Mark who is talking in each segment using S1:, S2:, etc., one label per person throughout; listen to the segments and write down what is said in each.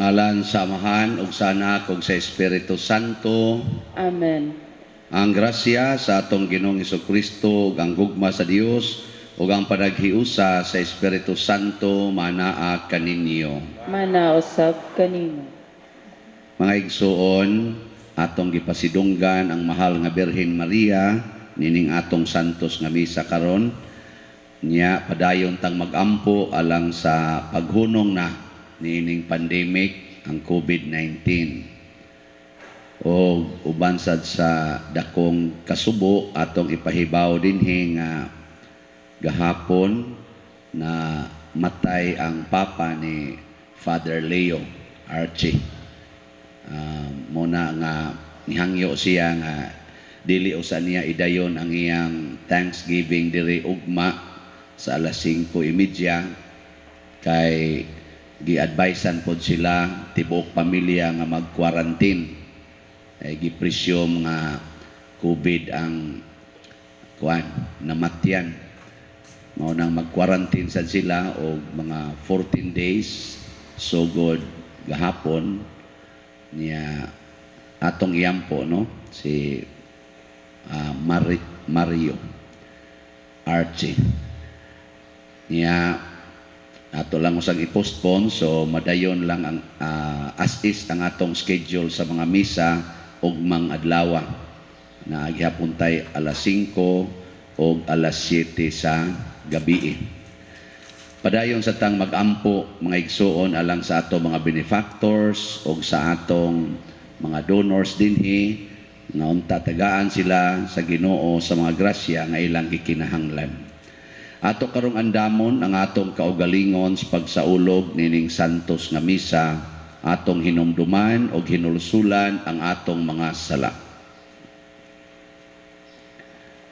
S1: Sa ngalan sa Amahan ug sa Anak ug sa Espiritu Santo.
S2: Amen.
S1: Ang grasya sa atong Ginoong Kristo ug ang gugma sa Dios ug ang panaghiusa sa Espiritu Santo manaa kaninyo.
S2: Manaa usab kanimo.
S1: Mga igsuon, atong gipasidunggan ang mahal nga Birhen Maria nining atong santos nga misa karon. Nya padayon tang magampo alang sa paghunong na niining pandemic, ang COVID-19. O uban sad sa dakong kasubo, atong ipahibaw dinhi nga gahapon na matay ang papa ni Father Leo Archie. Muna nga nihangyo siya nga dili usa niya idayon ang iyang Thanksgiving diri ugma sa alas 5:30 kay gi-advisean pod sila tibuok pamilya nga mag-quarantine ay gi-presume nga COVID ang kuan namatyan. Mao nang mag-quarantine sad sila og mga 14 days sugod gahapon. Niya atong iyampo, no, si Mario Archie. Niya ato lang usang i-postpone, so madayon lang ang as is ang atong schedule sa mga misa ugmang adlaw na gihapon tay alas 5 og alas 7 sa gabi. Padayon sa tang magampo, mga igsuon, alang sa ato mga benefactors og sa atong mga donors dinhi nga unta tagaan sila sa Ginoo sa mga grasya nga ilang gikinahanglan. Ato karong andamon ang atong kaugalingon sa pagsaulog nining santos nga misa, atong hinumduman og hinulsulan ang atong mga sala.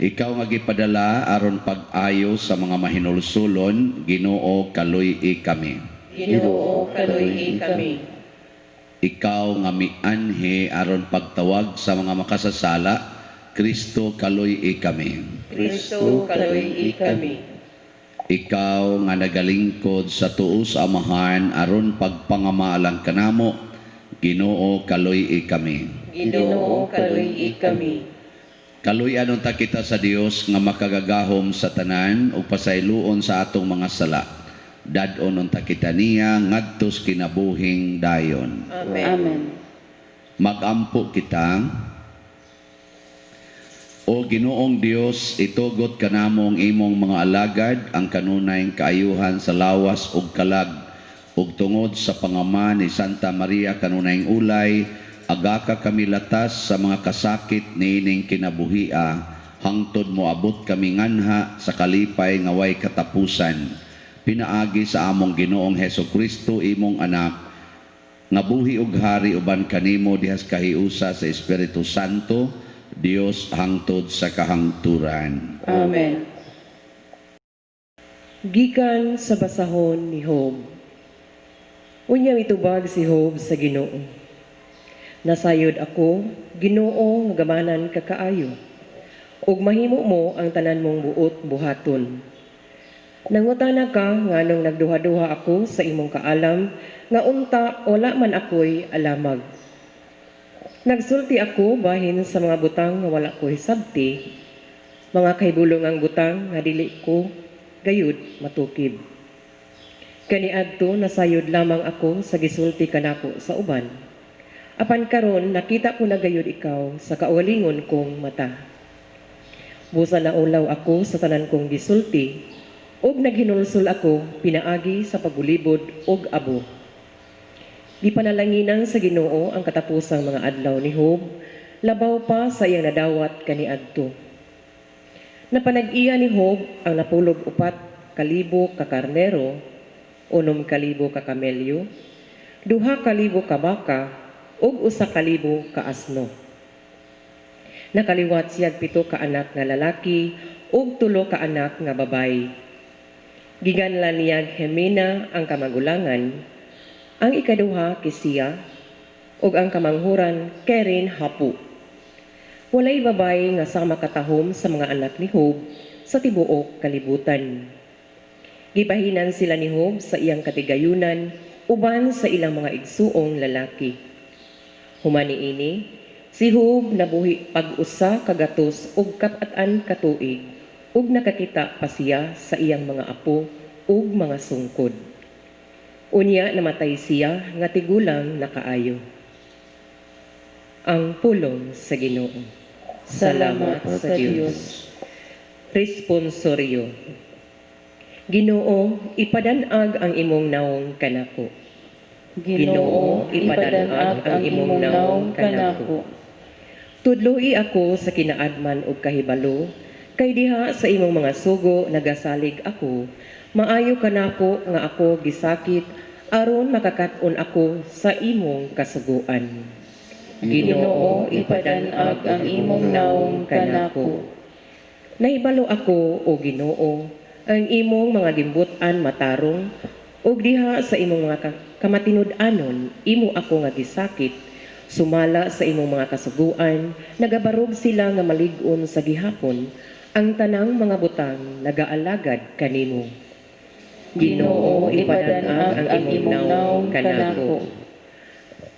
S1: Ikaw nga gipadala aron pag-ayo sa mga mahinulsulon, Ginoo, kaluy-i kami.
S2: Ginoo, kaluy-i kami.
S1: Ikaw nga mianhi aron pagtawag sa mga makasasala, Kristo, kaluy-i kami.
S2: Kristo, kaluy-i kami.
S1: Ikaw nga nagalingkod sa tuo sa Amahan aron pagpangama alang kanamo, Ginoo, kaluy-i kami.
S2: Ginoo, kaluy-i kami.
S1: Kaluy-an unta kita sa Dios nga makagagahom sa tanan ug pasayloon sa atong mga sala. Dad-on unta kita niya ngadtos kinabuhing dayon.
S2: Amen. Amen.
S1: Magampo kita. O Ginoong Dios, itugot kanamong imong mga alagad ang kanunayng kaayuhan sa lawas ug kalag, ug tungod sa pangama ni Santa Maria kanunayng ulay, agaka kami latas sa mga kasakit niining kinabuhia hangtod moabot kami nganha sa kalipay nga way katapusan pinaagi sa among Ginoong Heso Kristo, imong anak, nga buhi ug hari uban kanimo dihas kahiusa sa Espiritu Santo, Dios hangtod sa kahangturan.
S2: Amen.
S3: Gikan sa basahon ni Job. Unya mitubag si Job sa Ginoo. "Nasayod ako, Ginoo, nga gamanan ka kaayo. Ug mahimo mo ang tanan mong buot buhaton. Nangutana ka nganong nagduha-duha ako sa imong kaalam nga unta wala man ako'y alamag. Nagsulti ako bahin sa mga butang nga wala ko'y sabti, mga kahibulongang butang nga dili ko gayud matukib. Kaniadto nasayod lamang ako sa gisulti kanako sa uban. Apan karon nakita ko na gayud ikaw sa kaugalingon kong mata. Busa naulaw ako sa tanan kong gisulti ug naghinulsol ako pinaagi sa pagulibod ug abo." Gipanalanginan sa Ginoo ang katapusang mga adlaw ni Job, labaw pa sa iyang nadawat kaniadto. Napanag-iya ni Job ang 94,000 ka karnero, 6,000 ka kamelyo, 2,000 ka baka, ug 1,000 ka asno. Nakaliwat siyag 7 ka anak nga lalaki ug 3 ka anak nga babayi. Giganlan niyag Hemina ang kamagulangan, ang ikaduha Kisia, ug ang kamanghuran Keren Hapu. Walay babayi nga sama katahom sa mga anak ni Job sa tibuok kalibutan. Gibahinan sila ni Job sa iyang katigayunan uban sa ilang mga igsuong lalaki. Human niini, si Job nabuhi pag 144 ka tuig ug nakakita pa siya sa iyang mga apo ug mga sungkod. Unya namatay siya nga tigulang na kaayo. Ang pulong sa Ginoo.
S2: Salamat sa Dios.
S3: Responsorio. Ginoo, ipadanag ang imong nawong kanako.
S2: Ginoo, ipadanag ang imong nawong kanako.
S3: Tudloi ako sa kinaadman ug kahibalo, kay diha sa imong mga sugo nagasalig ako. Maayo kanako nga ako gisakit aron makakat-on ako sa imong kasuguan.
S2: Ginoo, ipadanag ang imong nawong kanako.
S3: Nahibalo ako, o Ginoo, ang imong mga gimbut-an matarong, ug diha sa imong mga kamatinud-anon imo ako nga gisakit. Sumala sa imong mga kasuguan, nagabarog sila nga malig-on sa gihapon, ang tanang mga butang nagaalagad kanimo.
S2: Ginoo, ipadanag ang imong nawong kanako.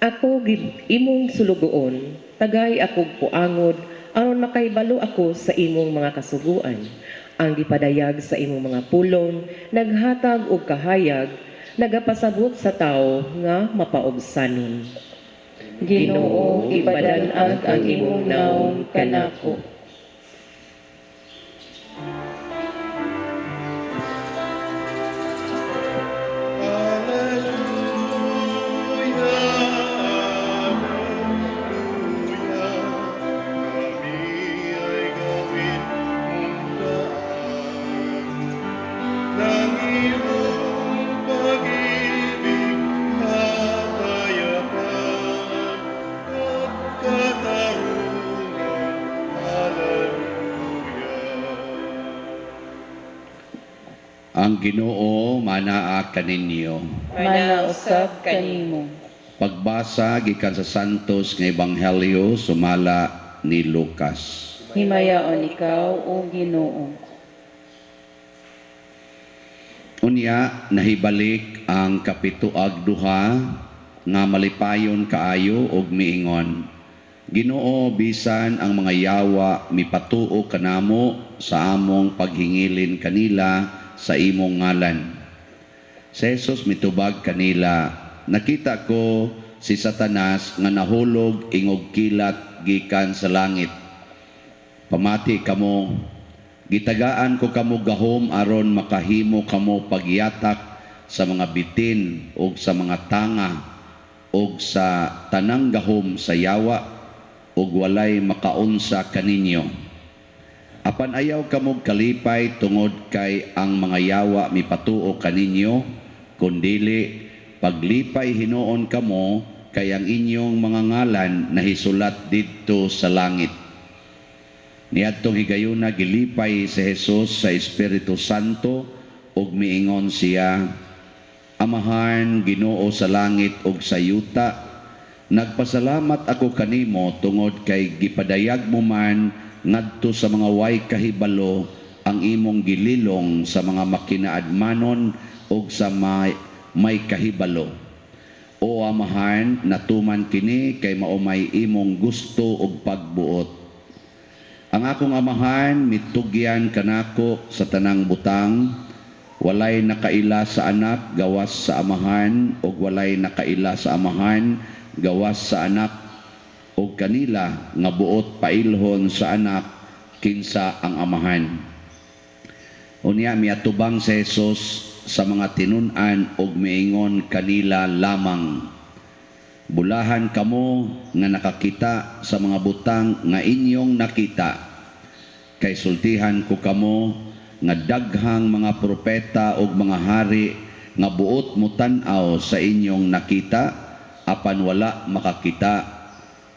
S3: Ako imong sulugoon, tagay akog puangod aron makahibalo ako sa imong mga kasuguan. Ang gipadayag sa imong mga pulong, naghatag og kahayag, nagapasabot sa tawo nga mapaubsanon.
S2: Ginoo, ipadanag ang imong nawong kanako.
S1: Ang Ginoo manaa kaninyo.
S2: Manausab kanimo.
S1: Pagbasa gikan sa Santos nga Ebanghelyo sumala ni Lucas.
S2: Himayaon ikaw, o Ginoo.
S1: Unya nahibalik ang 72 nga malipayon kaayo og miingon, Ginoo, bisan ang mga yawa mipatuo kanamo sa among paghingilin kanila sa imong ngalan. Si Jesus mitubag kanila, nakita ko si Satanas nga nahulog ingog kilat gikan sa langit. Pamati kamo, gitagaan ko kamo gahom aron makahimo kamo pagyatak sa mga bitin og sa mga tanga og sa tanang gahom sa yawa og walay makaunsa kaninyo. Apan ayaw kamo kalipay tungod kay ang mga yawa mipatuo kaninyo, kundili paglipay hinuon kamo kay ang inyong mga ngalan nahisulat didto sa langit. Niadtong higayuna gilipay si Jesus sa Espiritu Santo ug miingon siya, Amahan, Ginoo sa langit ug sa yuta, nagpasalamat ako kanimo tungod kay gipadayag mo man ngadto sa mga way kahibalo ang imong gililong sa mga makinaadmanon ug sa may kahibalo. O Amahan, natuman kini kay maumay imong gusto ug pagbuot. Ang akong Amahan mitugyan kanako sa tanang butang, walay nakaila sa anak gawas sa Amahan, ug walay nakaila sa Amahan gawas sa anak, ug kanila nga buot pailhon sa anak kinsa ang Amahan. Unya miatubang si Jesus sa mga tinun-an ug miingon kanila lamang, bulahan kamo nga nakakita sa mga butang nga inyong nakita, kay sultihan ko kamo nga daghang mga propeta ug mga hari nga buot motan-aw sa inyong nakita apan wala makakita,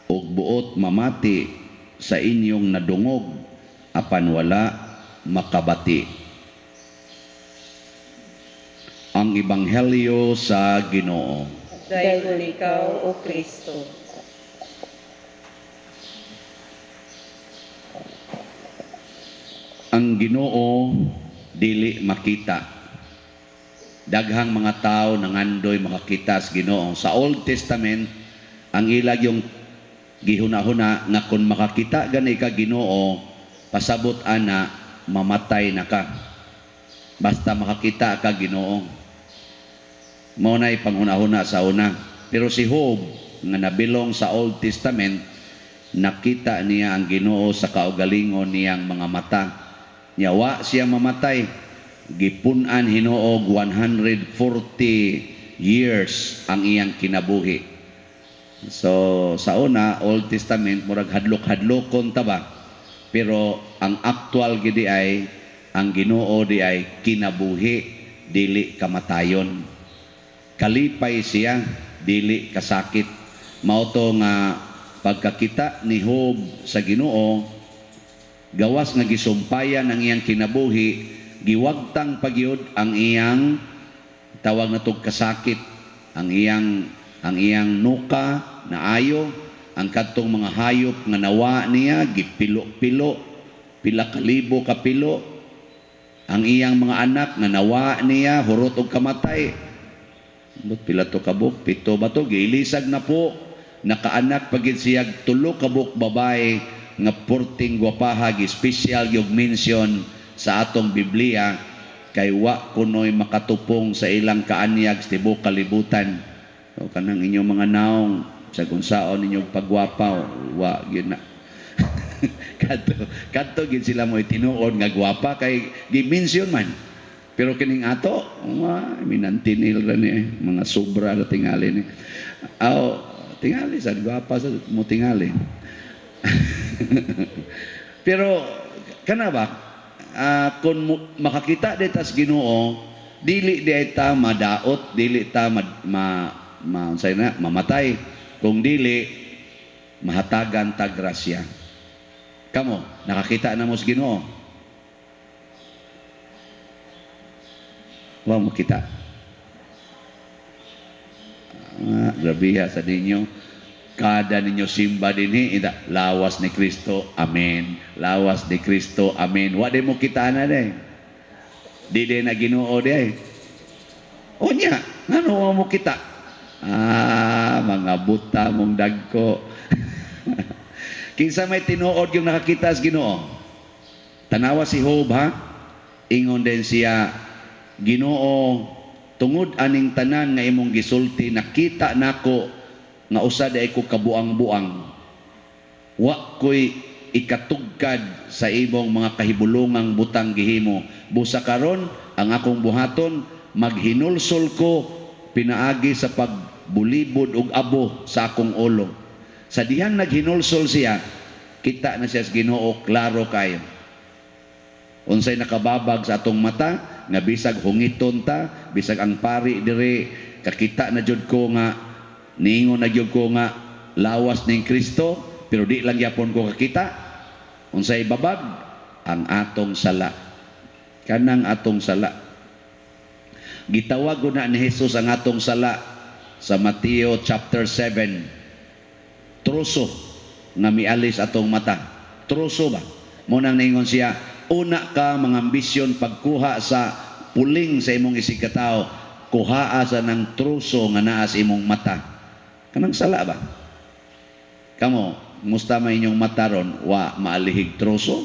S1: ug buot mamati sa inyong nadungog apan wala makabati. Ang Ebanghelyo sa Ginoo.
S2: Dayon ikaw, O Kristo.
S1: Ang Ginoo dili makita. Daghang mga tao nangandoy makakita sa Ginoo. Sa Old Testament, ang ila yung gihuna-huna nga kung makakita gani ka Ginoo, pasabot ana mamatay na ka. Basta makakita ka Ginoo. Mao na'y panghuna-huna sa una. Pero si Job nga nabilong sa Old Testament, nakita niya ang Ginoo sa kaugalingon niyang mga mata. Nya wa siya mamatay. Gipun-an hinuog 140 years ang iyang kinabuhi. So sa una, Old Testament, murag hadlok-hadlokon ta ba? Pero ang actual gidi ay ang Ginoo di ay kinabuhi, dili kamatayon. Kalipay siya, dili kasakit. Mao to nga pagkakita ni Job sa Ginoo, gawas nga gisumpayan ang iyang kinabuhi, giwagtang pagyud ang iyang tawag na tog kasakit, ang iyang nuka naayo, ang kadtong mga hayop nga nawa niya gipilo-pilo, pila ka libo ka pilo, ang iyang mga anak nga nawa niya hurot og kamatay. But pila to kabuk? 7 ba to? Giilisag na po. Nakaanak pagid siya 3 kabuk babae nga porting gwapaha, special yung mention sa atong Biblia kay wa kunoy makatupong sa ilang kaanyag sa tibuok kalibutan. O kanang inyong mga naong sa kunsaon ninyong pagwapaw, wa gyud na. Kadto gyud sila mo tinuod nga gwapa kay gi-mention man. Pero kining ato, wa minantinil ra ni, mga sobra ra tingali ni. Aw, tingali sa gwapa sa mo tingali. Pero kana ba kung makakita di tas Ginoo, dili di ta madaot, dili ta ma, ma, ma unsay na, mamatay. Kung dili mahatagan ta grasya. Kamo, nakakita na mo sa Ginoo? Wa mo kita. Grabiha sa ninyo. Kada ninyo simba dinhi, ida, lawas ni Kristo, amen. Lawas ni Kristo, amen. Wa di mo kita na day. Di di na Ginoo di ay. Unya, ngano wa mo kita? Mga buta mong dagko. Kinsa may tinuod yung nakakita sa Ginoo? Tanawa si Job, ha? Ingon din siya, Ginoo, tungod aning tanan nga imong gisulti, nakita nako nga usa di ko kabuang-buang. Wa ko'y ikatugkad sa imong mga kahibulungang butang gihimo. Busa karon ang akong buhaton, maghinulsol ko pinaagi sa pagbulibod og abo sa akong ulo. Sa dihang naghinulsol siya, kita na siya sa Ginoo, klaro kayo. Unsay nakababag sa atong mata, nga bisag hungiton ta, bisag ang pari dire, kakita na jud ko nga, niingon na jud ko nga lawas ning Kristo, pero di lang yapon ko kakita. Unsay babag? Ang atong sala. Kanang atong sala. Gitawag na ni Jesus ang atong sala sa Mateo chapter 7. Troso nga mialis atong mata. Troso ba? Mo nang niingon siya, una ka mga ambisyon pagkuha sa puling sa imong isigkatao, kuhaa sa nang troso nga naa sa imong mata. Kanang sala ba? Kamo, musta man inyong mata ron, wa maalihig troso?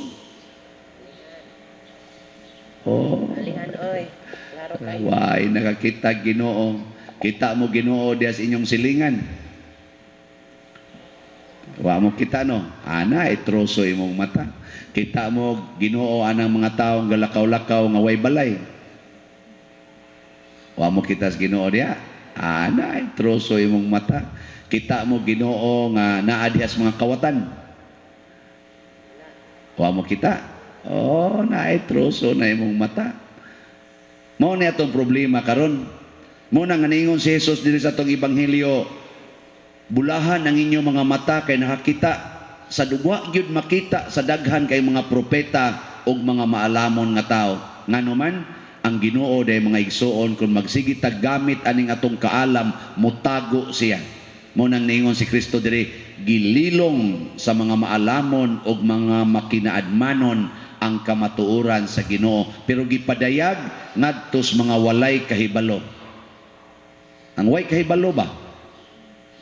S1: Oh.
S3: Alihan, oy. Klaro kayo.
S1: Way nakakita Ginoo. Kita mo Ginoo diya sa inyong silingan. Wa mo kita no. Ana itroso imong mata. Kita mo Ginoo anang mga taong galakaw-lakaw nga way balay. Wa mo kita sa Ginoo diya. Ana itroso imong mata. Kita mo Ginoo nga naa diha sa mga kawatan. Wa mo kita. Oh, naay troso na imong mata. Mao ni atong problema karon. Mao na nga niingon si Jesus diri sa atong ebanghelyo, bulahan ang inyong mga mata kay nakakita sa duwa gyud makita sa daghan kay mga propeta ug mga maalamon nga tawo. Ngano man ang Ginoo day mga igsuon kun magsige ta gamit aning atong kaalam, motago siya. Mao nang niingon si Kristo diri, gililong sa mga maalamon ug mga makinaadmanon ang kamatuoran sa Ginoo, pero gipadayag ngadto sa mga walay kahibalo. Ang way kahibalo ba?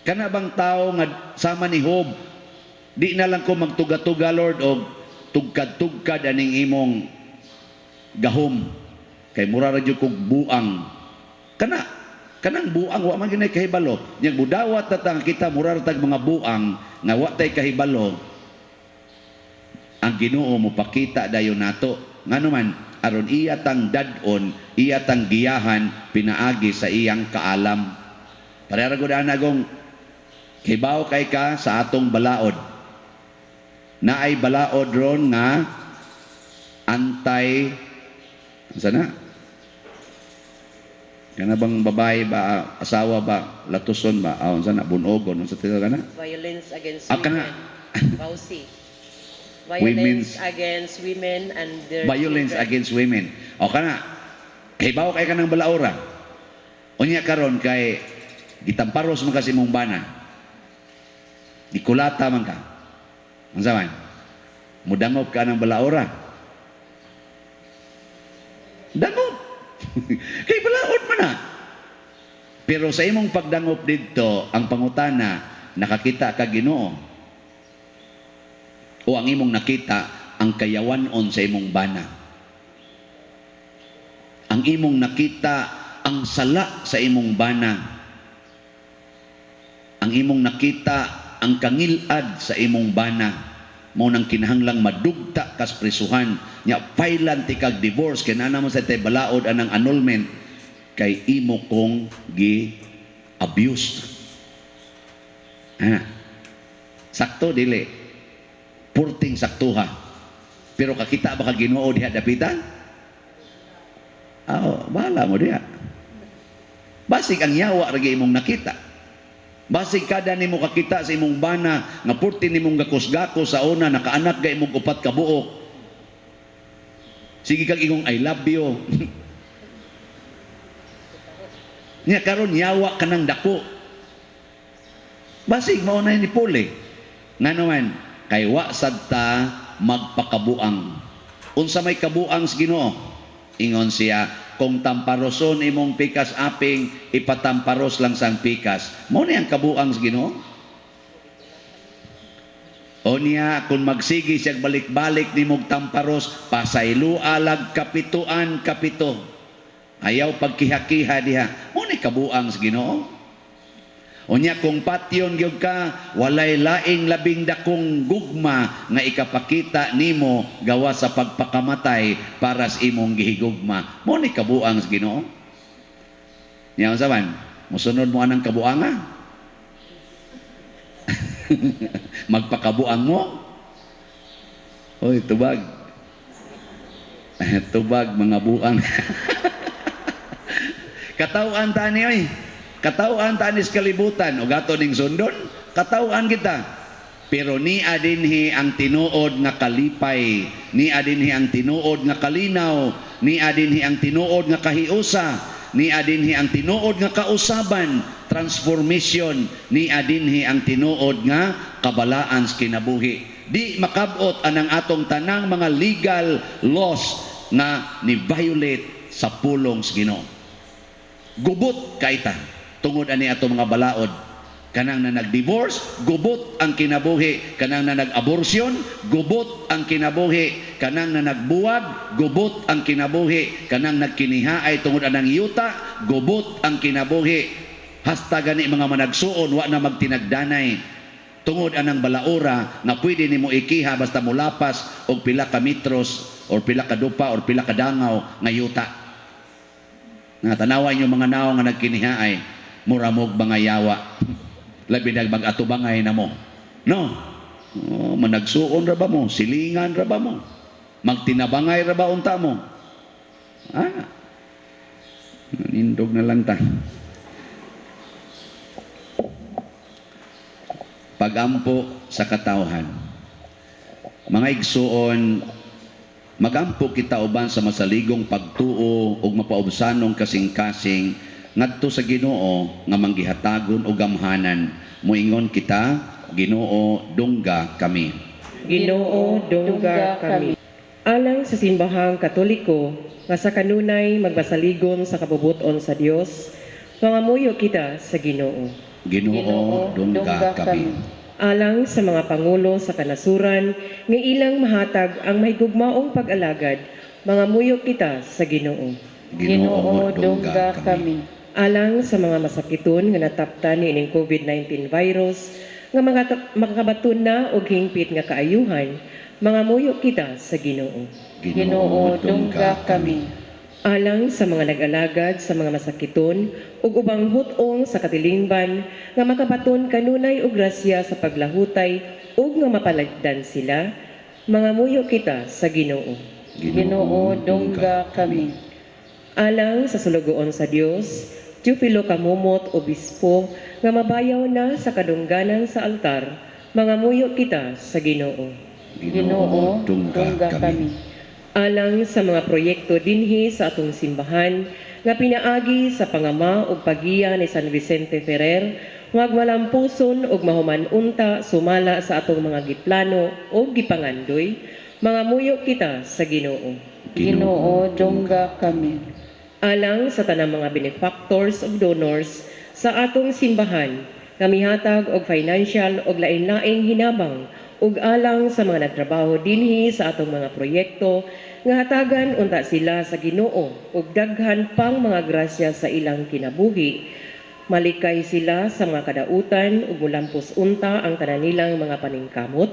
S1: Kana bang tao nga sama ni Job, di na lang ko magtuga-tuga, Lord, og tugkad-tugkad aning imong gahom kay mura ra jud kog buang. Kana kanang buang wa man ginay kahibalo. Nya budawat ta kita, mura ra tag mga buang nga wa tay kahibalo. Ang Ginoo mopakita dayon nato, ngano man aron iya tang dad-on, iya tang giyahan pinaagi sa iyang kaalam. Pareha gud ana gong kibaw kay ka sa atong balaod. Naay balaod ron nga anti, unsa na? Kana bang babae ba, asawa ba, latuson ba, ah, unsa na, bunogon, unsa tawag kana?
S3: Violence against
S1: Ah, kana.
S3: Women. VAWC. Violence against women and their
S1: Violence
S3: children.
S1: Against women. O kana, hibaw kay kanang balaora. Unya karon kay gitamparos man kasi imong bana. Gikulata man ka. Unsa man? Mudangop ka ng balaora. Dangop. Kay balaod man na. Pero sa imong pagdangop didto, ang pangutana, nakakita ka Ginoo? O ang imong nakita ang kayawan-on sa imong bana? Ang imong nakita ang sala sa imong bana. Ang imong nakita ang kangilad sa imong bana. Mao nang kinahanglang madugta kas prisuhan nya, file-an ti kag divorce kay naa naman sa tay balaod anang annulment kay imo kong gi abused. Ha? Sakto dili? Purting saktuha. Pero kakita ba ka Ginoo diha dapita? Aw, bahala mo diha. Basig ang yawa ra imong nakita. Basig kada nimo kakita sa imong bana nga purti nimong gakos-gakos sa una, nakaanak ga imong upat ka buok. Sige kag ingong "I love you." Nya karon yawa ka nang dako. Basig mao na ni Paul eh. Ngano man kay wa sad ta magpakabuang. Unsa may kabuang sa Ginoo? Ingon siya, kung tamparoson imong pikas aping, ipatamparos lang sang pikas. Mao ni ang kabuang sa Ginoo. O niya, kung magsigi siya balik-balik nimog tamparos, pasaylo alag kapituan kapito. Ayaw pagkiha-kiha diha. Mao ni kabuang sa Ginoo. O niya, kung patyon gyud ka, walay laing labing dakong gugma nga ikapakita nimo gawa sa pagpakamatay para sa imong gihigugma. Mao ni kabuang sa Ginoo. Niya unsa man? Mosunod mo anang kabuanga? Magpakabuang mo? Oy, tubag. Tubag mga buang. Katawhan ta ni oy. Katawhan ta ni sa kalibutan ug ato ning sundon, katawhan kita. Pero nia dinhi ang tinuod nga kalipay, nia dinhi ang tinuod nga kalinaw, nia dinhi ang tinuod nga kahiusa, nia dinhi ang tinuod nga kausaban, transformation, nia dinhi ang tinuod nga kabalaan sa kinabuhi. Di makabot anang atong tanang mga legal laws nga ni violate sa pulong sa Ginoo. Gubot kaita tungod ani atong mga balaod. Kanang na nag-divorce, gubot ang kinabuhi. Kanang na nag-abortion, gubot ang kinabuhi. Kanang na nagbuwag, gubot ang kinabuhi. Kanang nagkinihaay tungod anang yuta, gubot ang kinabuhi. Hasta gani mga managsuon, wa na magtinagdanay. Tungod anang balaora nga pwede nimo ikiha basta mulapas og pila ka metros or pila ka dupa or pila ka dangaw nga yuta. Nga tanawa inyo mga naong nga nagkinihaay, mura mog mga yawa. Labi nag mag-atubangay na mo. No? Oh, managsuon ra ba mo? Silingan ra ba mo? Magtinabangay ra ba unta mo? Ah. Nindog na lang ta. Pagampo sa katawhan. Mga igsuon, magampo kita uban sa masaligong pagtuo ug mapaubsanong kasing-kasing ngadto sa Ginoo nga manggihatagon og gamhanan. Moingon kita, Ginoo, dungga kami.
S3: Ginoo, dungga kami. Alang sa Simbahang Katoliko nga sa kanunay magbasaligon sa kabubut-on sa Dios, mangamuyo kita sa Ginoo.
S1: Ginoo, dungga kami.
S3: Alang sa mga pangulo sa kanasuran nga ilang mahatag ang mahigugmaong pag-alagad, mangamuyo kita sa Ginoo.
S2: Ginoo, dungga kami.
S3: Alang sa mga masakiton nga nataptan niining COVID-19 virus nga makakabaton na og hingpit nga kaayuhan, mangamuyo kita sa Ginoo.
S2: Ginoo, dungga kami.
S3: Alang sa mga nag-alagad sa mga masakiton ug ubang hut-ong sa katilingban nga makabaton kanunay og grasya sa paglahutay ug nga mapalagdan sila, mangamuyo kita sa Ginoo.
S2: Ginoo, dungga kami.
S3: Alang sa sulugoon sa Dios, Teofilo Camomot, Obispo, nga mabayaw na sa kadungganan sa altar, mangamuyo kita sa Ginoo.
S2: Ginoo, dungga kami.
S3: Alang sa mga proyekto dinhi sa atong simbahan nga pinaagi sa pangama ug paggiya ni San Vicente Ferrer, nga malampuson ug mahuman unta sumala sa atong mga giplano ug gipangandoy, mangamuyo kita sa Ginoo.
S2: Ginoo, dungga kami.
S3: Alang sa tanang mga benefactors ug donors sa atong simbahan nga mihatag og financial ug lain-laing hinabang ug alang sa mga nagtrabaho dinhi sa atong mga proyekto nga hatagan unta sila sa Ginoo ug daghan pang mga grasya sa ilang kinabuhi, malikay sila sa mga kadautan ug mulampos unta ang tanan nilang mga paningkamot,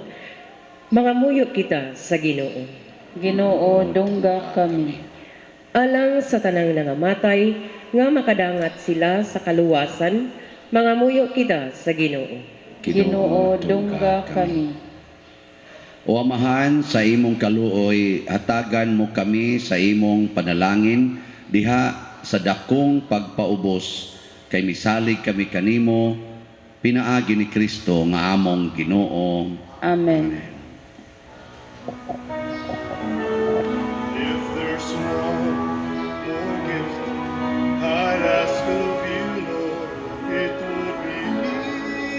S3: mangamuyo kita sa Ginoo.
S2: Ginoo, dungga kami.
S3: Alang sa tanang nangamatay nga makadangat sila sa kaluwasan, mangamuyo kita sa Ginoo.
S2: Ginoo, dungga kami.
S1: O Amahan, sa imong kaluoy, hatagan mo kami sa imong panalangin diha sa dakong pagpaubos, kay misalig kami kanimo pinaagi ni Kristo nga among Ginoo.
S2: Amen.
S4: If there's one more gift I'd ask of you, Lord, it would be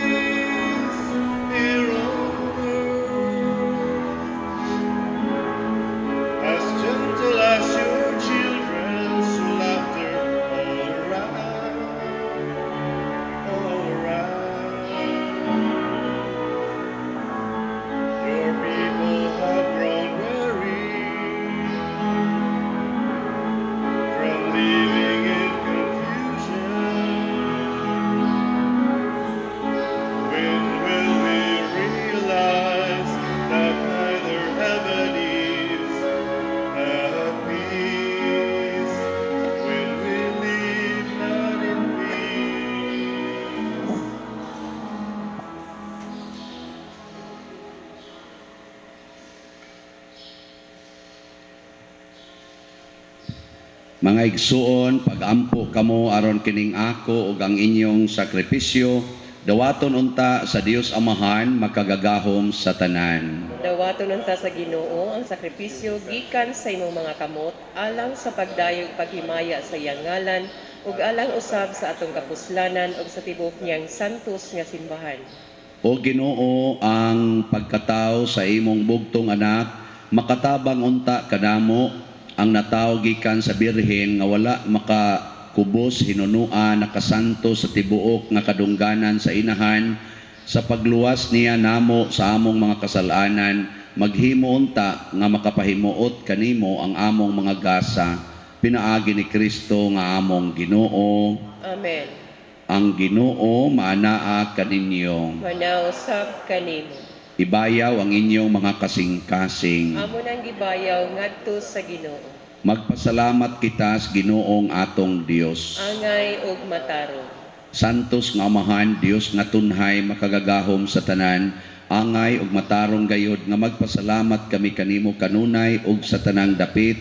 S4: peace here on earth. As gentle as your children's laughter all around, all around. Your people have grown weary from living in confusion. When will we realize that neither heaven is at peace when we live not in peace?
S1: Mga igsuon, pagampo kamo aron kining ako ug ang inyong sakripisyo dawaton unta sa Dios Amahan makagagahom sa tanan.
S3: Dawaton unta sa Ginoo ang sakripisyo gikan sa imong mga kamot alang sa pagdayog paghimaya sa iyang ngalan ug alang usab sa atong kapuslanan ug sa tibuok niyang santos nga simbahan.
S1: O Ginoo, ang pagkatawo sa imong bugtong anak makatabang unta kanamo. Ang natawo gikan sa birhen nga wala makakubos hinunua, nakasanto sa tibuok nga kadungganan sa inahan, sa pagluwas niya namo sa among mga kasalanan, maghimo unta nga makapahimuot kanimo ang among mga gasa pinaagi ni Kristo nga among Ginoo.
S3: Amen.
S1: Ang Ginoo maanaa kaninyo.
S3: Manausab kanimo.
S1: Ibayaw ang inyong mga kasing-kasing.
S3: Amo nang gibayaw ngadto sa Ginoo.
S1: Magpasalamat kita sa Ginoong atong Dios.
S3: Angay ug matarong.
S1: Santos nga Amahan, Dios nga tunhay makagagahom sa tanan, angay ug matarong gayod nga magpasalamat kami kanimo kanunay ug sa tanang dapit,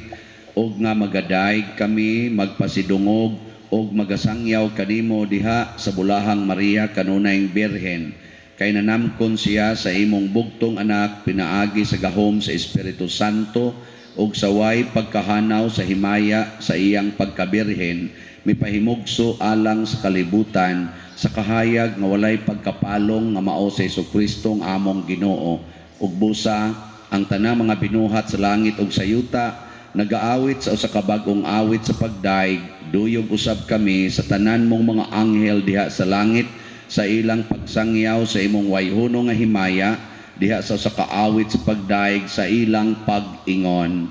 S1: ug nga magadayeg kami magpasidungog ug magasangyaw kanimo diha sa bulahang Maria kanunayng Birhen, kay nanamkon siya sa imong bugtong anak pinaagi sa gahom sa Espiritu Santo ug sa way pagkahanaw sa himaya sa iyang pagkabirhen, mipahimugso alang sa kalibutan sa kahayag nga walay pagkapalong nga mao sa Hesukristo ang among Ginoo. Ug busa Ang tanang mga binuhat sa langit ug sa yuta nagaawit sa usa ka bag-ong awit sa pagdayeg. Duyog usab kami sa tanan mong mga anghel diha sa langit sa ilang pagsangyaw sa imong wayhono nga himaya diha sa usa ka awit sa pagdayeg sa ilang pag-ingon.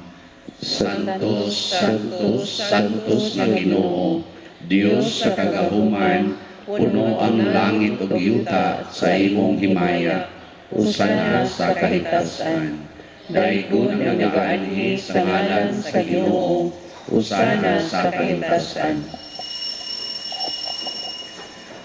S1: Santos, Santos, Santos nga Ginoo, Dios sa kagahuman, puno ang langit ug yuta sa imong himaya. Hosana sa kahimtasan. Daygon ang nagaanhi sa ngalan sa Ginoo. Hosana sa kahimtasan.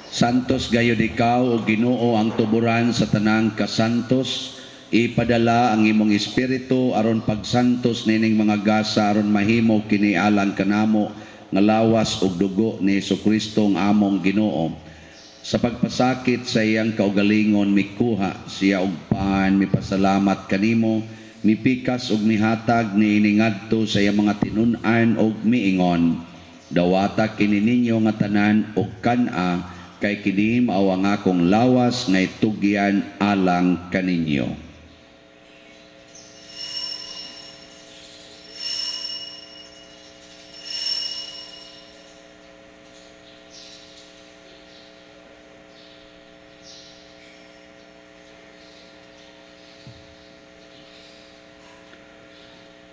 S1: Santos gayud ikaw, o Ginoo, ang tuburan sa tanang kasantos. Ipadala ang imong espiritu aron pagsantos nining mga gasa aron mahimo kini alang kanamo nga lawas ug dugo ni Hesukristo ang among Ginoo. Sa pagpasakit sa iyang kaugalingon, mikuha siya og pan, mipasalamat kanimo, mipikas ug mihatag niini ngadto sa iyang mga tinun-an ug miingon: Dawata kini ninyo nga tanan ug kan-a, kay kini mao ang akong lawas nga itugyan alang kaninyo.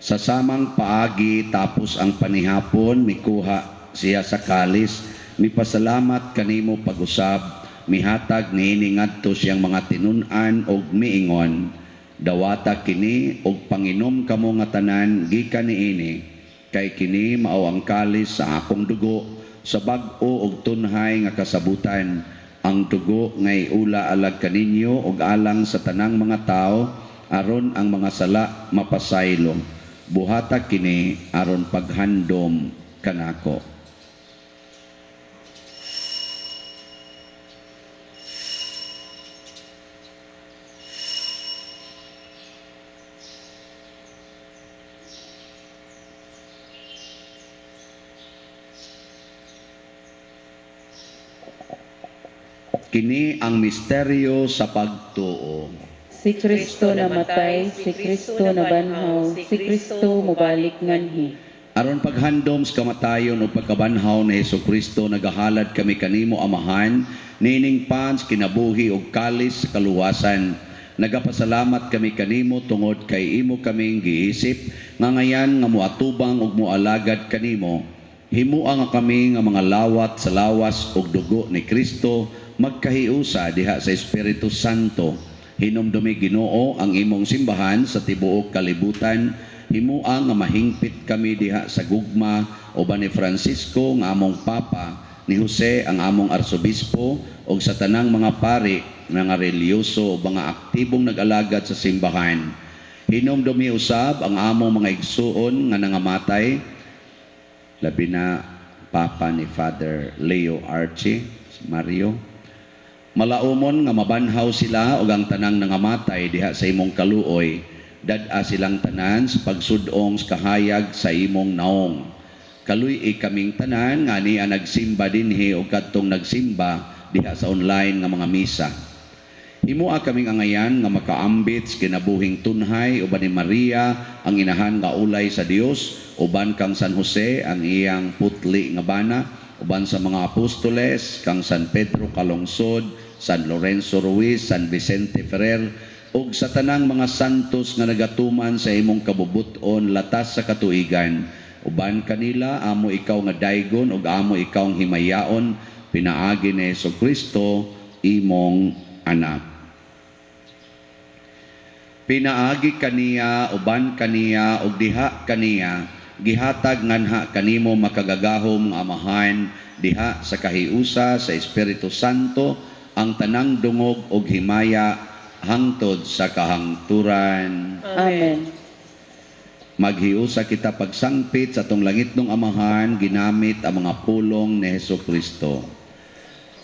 S1: Sa samang paagi tapos ang panihapon, mikuha siya sa kalis, mipasalamat kanimo pag-usab, mihatag niini ngadto siyang mga tinun-an og miingon: Dawata kini og panginom kamo nga tanan gikan niini, kay kini mao ang kalis sa akong dugo sa bag-o og tunhay nga kasabutan, ang dugo nga iula alag kaninyo og alang sa tanang mga tawo aron ang mga sala mapasaylo. Buhata kini aron paghandom kanako. Kini ang misteryo sa pagtuo.
S2: Si Kristo namatay, si Kristo nabanhaw, si Kristo mobalik nganhi.
S1: Aron paghandom sa kamatayon o pagkabanhaw ni Hesukristo, nagahalad kami kanimo, Amahan, nining pans kinabuhi og kalis sa kaluwasan. Nagapasalamat kami kanimo tungod kay imo kaming giisip nga ngayan nga moatubang ug moalagad kanimo. Himua nga kami nga mga lawat sa lawas ug dugo ni Kristo magkahiusa diha sa Espiritu Santo. Hinumdumi, Ginoo, ang imong simbahan sa tibuok kalibutan. Himua nga mahingpit kami diha sa gugma uban ni Francisco nga among Papa, ni Jose ang among Arsobispo, ug sa tanang mga pari, mga relihiyoso ug mga aktibong nag-alagad sa simbahan. Hinumdumi usab ang among mga igsuon nga nangamatay, labi na Papa ni Father Leo Archie, Mario. Malaumon nga mabanhaw sila ug ang tanang nangamatay diha sa imong kaluoy. Dad-a silang tanan sa pagsudong sa kahayag sa imong naong. Kaluy-i kaming tanan nga niya nagsimba dinhi ug kadtong nagsimba diha sa online nga mga misa. Himua kaming angayan nga makaambit sa kinabuhing tunhay uban ni Maria ang inahan nga ulay sa Dios, uban kang San Jose ang iyang putli nga bana, uban sa mga apostoles kang San Pedro Calungsod, San Lorenzo Ruiz, San Vicente Ferrer, ug sa tanang mga santos nga nagatuman sa imong kabubut-on latas sa katuigan. Uban kanila amo ikaw nga daygon ug amo ikaw ang himayaon pinaagi ni Hesukristo imong anak. Pinaagi kaniya, uban kaniya, ug diha kaniya, gihatag nganha kanimo makagagahom nga Amahan diha sa kahiusa sa Espiritu Santo ang tanang dungog ug himaya hangtod sa kahangturan.
S2: Amen.
S1: Maghiusa kita pagsangpit sa atong langitnong Amahan ginamit ang mga pulong ni Hesukristo.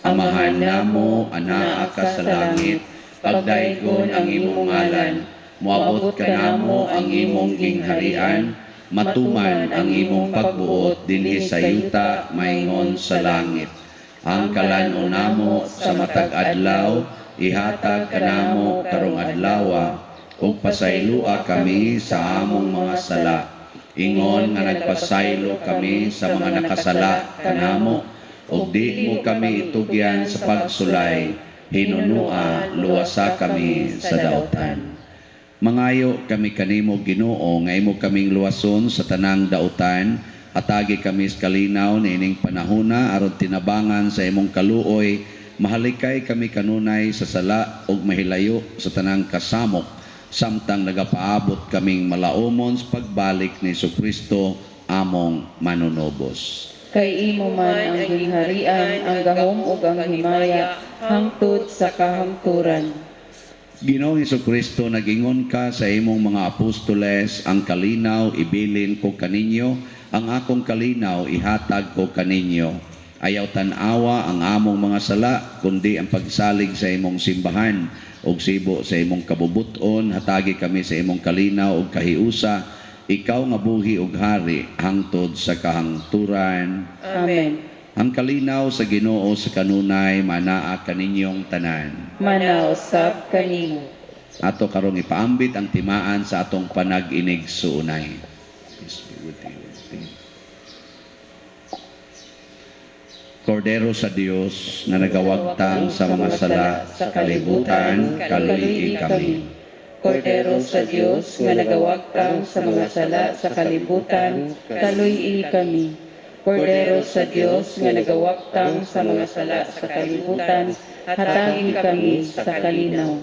S1: Amahan namo, anaa ka sa langit, pagdaygon ang imong ngalan, moabot kanamo ang imong gingharian, matuman ang imong pagbuot dinhi sa yuta maingon sa langit. Ang kalan-on namo sa matag adlaw, ihatag kanamo karong adlawa, Ug pasayloa kami sa among mga sala, ingon nga nagpasaylo kami sa mga nakasala kanamo, ug di mo kami itugyan sa pagsulay, hinunua luwasa kami sa dautan. Mangayo kami kanimo, Ginoo, nga imo kaming luwason sa tanang dautan. Hatagi kami sa kalinaw niining panahona aron tinabangan sa imong kaluoy, mahalikay kami kanunay sa sala ug mahilayo sa tanang kasamok, samtang nagapaabot kaming malaumon sa pagbalik ni Jesucristo among manunobos.
S2: Kay imo man ang gingharian, ang gahom ug ang himaya hangtod sa kahangturan.
S1: Ginoong Jesucristo, nagingon ka sa imong mga apostoles, ang kalinaw ibilin ko kaninyo, ang akong kalinaw ihatag ko kaninyo. Ayaw tan-awa ang among mga sala, kundi ang pagsalig sa imong simbahan ug sibo sa imong kabubuton, hatagi kami sa imong kalinaw ug kahiusa, ikaw nga buhi ug hari hangtod sa kahangturan.
S2: Amen.
S1: Ang kalinaw sa Ginoo sa kanunay manaa kaninyong tanan.
S2: Manaw sab kanimo.
S1: Ato karong ipaambit ang timaan sa atong panag-inig suunay. Peace be with you. Kordero sa Dios nga nagawagtang sa mga sala sa kalibutan, kaluy-i kami.
S2: Kordero sa Dios nga nagawagtang sa mga sala sa kalibutan, kaluy-i kami. Kordero sa Dios nga nagawagtang sa mga sala sa kalibutan, hatagi kami sa kalinaw.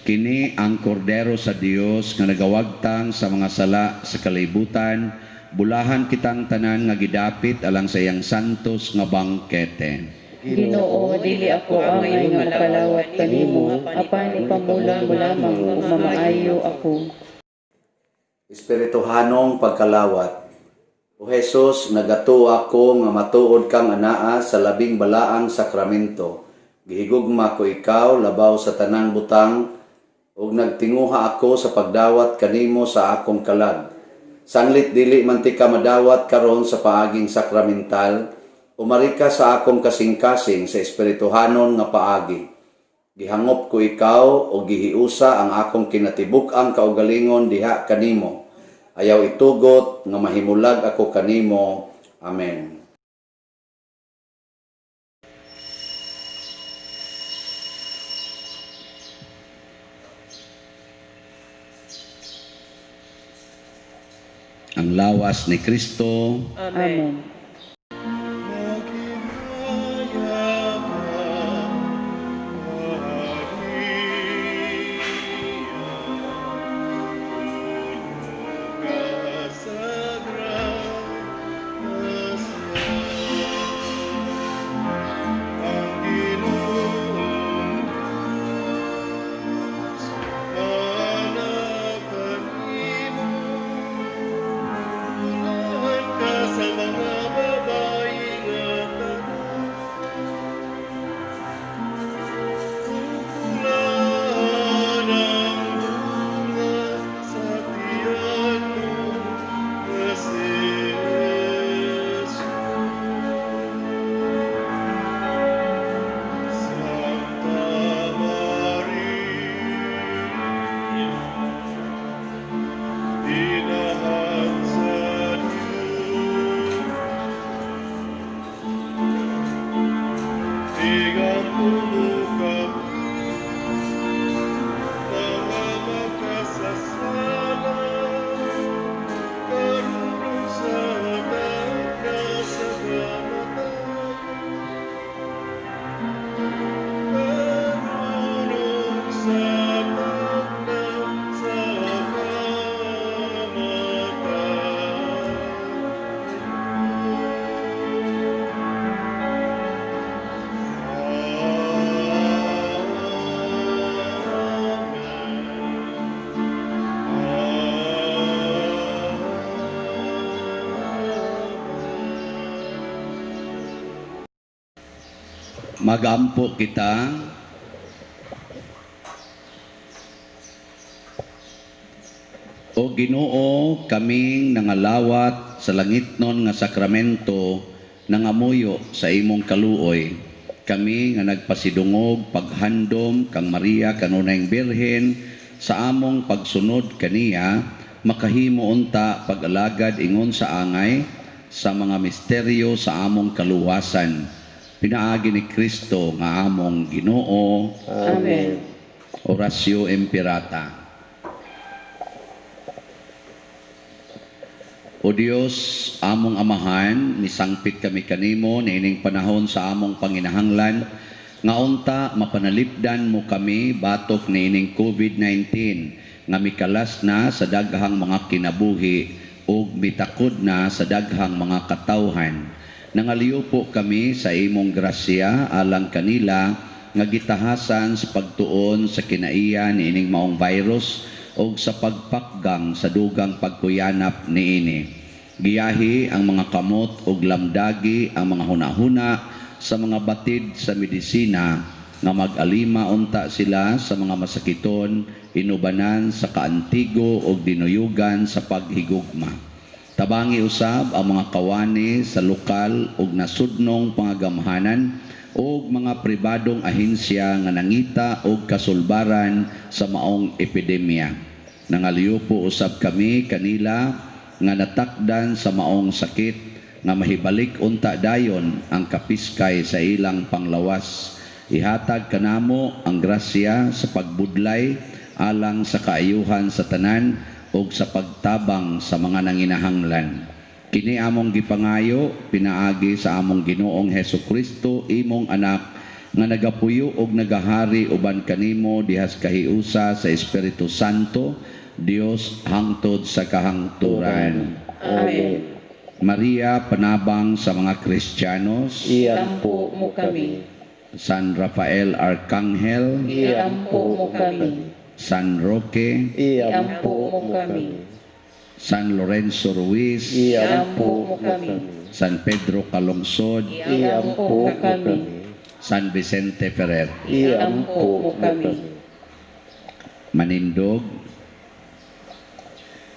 S1: Kini ang kordero sa Dios nga nagawagtang sa mga sala sa kalibutan, bulahan kitang tanan nga gidapit alang sa iyang santos nga bangkete.
S2: Ginoo, dili ako angay nga makalawat kanimo, apan ipamula mo lamang ug mamaayo ako.
S1: Espirituhanong pagkalawat. O Jesus, nagatuo ako nga matuod kang anaa sa labing balaang sakramento. Gihigugma ko ikaw labaw sa tanang butang ug nagtinguha ako sa pagdawat kanimo sa akong kalag. Sanglit dili man ti ka madawat karon sa paaging sakramental, umari ka sa akong kasing-kasing sa espirituhanon nga paagi. Gihangop ko ikaw o gihiusa ang akong kinatibuk-ang kaugalingon diha kanimo. Ayaw itugot nga mahimulag ako kanimo. Amen. Ang lawas ni Kristo.
S2: Amen.
S4: Sa mga babae nga tanan, Kukulan ang bunga sa tiyan mo na si Jesus. Santa Maria, Inahan sa Diyos, Igampo mo kami, mga makasasala, karunong sa tagna sa kamatayon, karunong sa tagna sa kamatayon.
S1: Magampo kita. O Ginoo, kaming nangalawat sa langitnon nga sakramento, nangamuyo sa imong kaluoy. Kami nga nagpasidungog paghandom kang Maria kanunayng Birhen, sa among pagsunod kaniya makahimo unta pag-alagad ingon sa angay sa mga misteryo sa among kaluwasan pinaagi ni Kristo nga among Ginoo.
S2: Amen.
S1: Oratio Imperata. O Dios, among Amahan, misangpit kami kanimo niining panahon sa among panginahanglan nga unta mapanalipdan mo kami batok niining COVID-19 nga mikalas na sa daghang mga kinabuhi ug mitakod na sa daghang mga katawhan. Nangaliw po kami sa imong grasya alang kanila nga gitahasan sa pagtuon sa kinaiya niining maong virus og sa pagpakgang sa dugang pagkuyanap niini. Giyahi ang mga kamot ug lamdagi ang mga hunahuna sa mga batid sa medisina nga mag-alima unta sila sa mga masakiton, inubanan sa kaantigo ug dinuyugan sa paghigugma. Tabangi usab ang mga kawani sa lokal ug nasudnong pangagamhanan ug mga pribadong ahensya nga nangita og kasulbaran sa maong epidemya. Nangaliw po usab kami kanila nga natakdan sa maong sakit nga mahibalik unta dayon ang kapiskay sa ilang panglawas. Ihatag kanamo ang grasya sa pagbudlay alang sa kaayuhan sa tanan ug sa pagtabang sa mga nanginahanglan. Kini among gipangayo pinaagi sa among Ginoong Hesukristo, imong anak, nga nagapuyo og nagahari uban kanimo dihas kahiusa sa Espiritu Santo, Dios hangtod sa kahangturan.
S2: Amen.
S1: Maria, panabang sa mga Kristiyanos,
S2: Iampo mo kami.
S1: San Rafael Arcangel,
S2: Iampo mo kami.
S1: San Roque,
S2: Iampo mo kami.
S1: San Lorenzo Ruiz,
S2: Iampo mo kami.
S1: San Pedro Calungsod,
S2: Iampo mo kami.
S1: San Vicente Ferrer.
S2: Iampo mo kami.
S1: Manindog.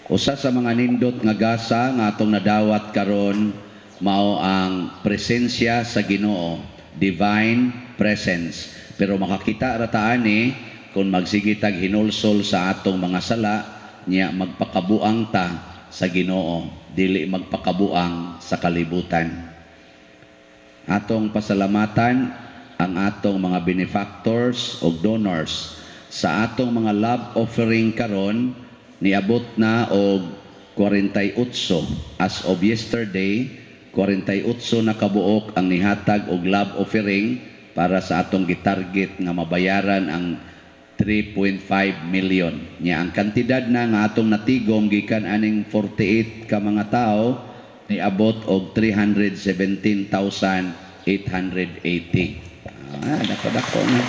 S1: Usa sa mga nindot nga gasa nga atong nadawat karon mao ang presensya sa Ginoo, divine presence. Pero makakita ra ta ani kung magsige tag hinulsol sa atong mga sala, nya magpakabuang ta sa Ginoo, dili magpakabuang sa kalibutan. Atong pasalamatan ang atong mga benefactors o donors sa atong mga love offering karon niabot na og 48 as of yesterday. 48 na kabuok ang nihatag og love offering para sa atong gitarget nga mabayaran ang 3.5 million. Nya ang kantidad na nga atong natigom gikan aning 48 ka mga tawo niabot og 317,880. Dako-dako na.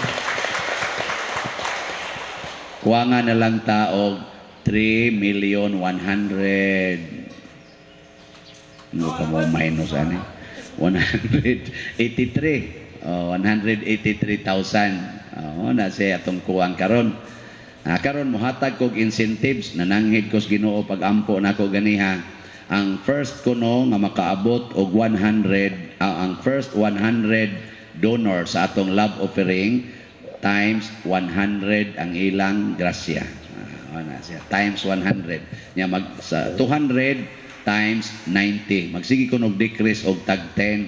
S1: Kuwanga na lang ta og 3 million 100. Ano ka mo minus ani? 183. Oh, 183,000. Oh, na siya atong kuwang karon. Karon mohatag kog incentives, nananghid ko sa Ginoo pag-ampo nako ganiha. Ang first kuno nga makaabot og 100, ang first 100 donor sa atong love offering times 100 ang ilang grasya. Na siya times 100. Nya mag sa 200 times 90. Magsige ko og decrease og tag 10.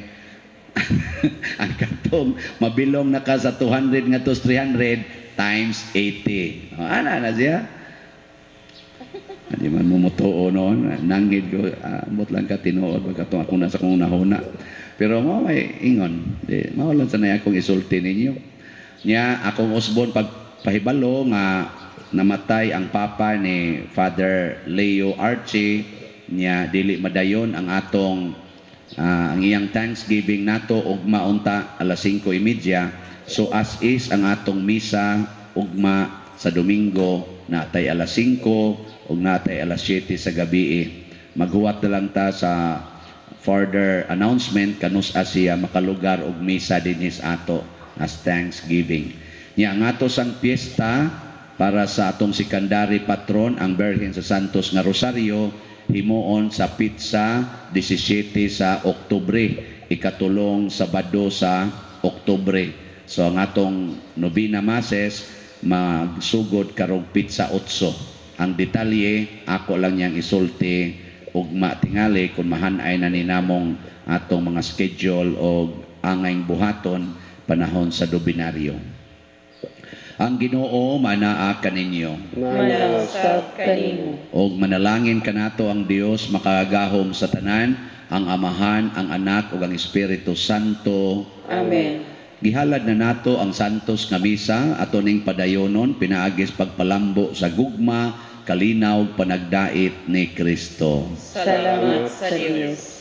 S1: Ang katong mabilong na ka sa 200 ngadto sa 300 times 80. O, ana na siya. Di man mo motuo noon, nanghid ko, ambot lang ka tinuod pagkatong ako na sa kong nahuna. Pero mo may ingon, di mao lang sanay akong isulti ninyo. Nya akong usbon pagpahibalo nga namatay ang papa ni Father Leo Archie, nya dili madayon ang atong ang iyang Thanksgiving nato ugma unta alas 5:30. So as is ang atong misa ugma sa Domingo natay alas 5 ug natay alas 7 sa gabi. Maghuwat na lang ta sa further announcement kanus siya makalugar og misa dinhi sa ato as Thanksgiving. Nya ang ato sang piyesta para sa atong secondary patron ang Birhen sa Santos nga Rosario himuon sa pitsa 17 sa Oktubre, ikatulong Sabado sa Oktubre. So ang atong nobina masses magsugod karong petsa 8. Ang detalye ako lang niyang isulti ugma tingali kung mahanay na ni namong atong mga schedule o angayng buhaton panahon sa nobinaryo. Ang Ginoo manaa kaninyo.
S2: Manaa usab kanimo.
S1: Og manalangin kanato ang Dios makagagahom sa tanan, ang Amahan, ang Anak ug ang Espiritu Santo.
S2: Amen.
S1: Gihalad na nato ang santos nga misa, ato ning padayonon pinaagis pagpalambo sa gugma, kalinaw, panagdait ni Kristo.
S2: Salamat sa Dios.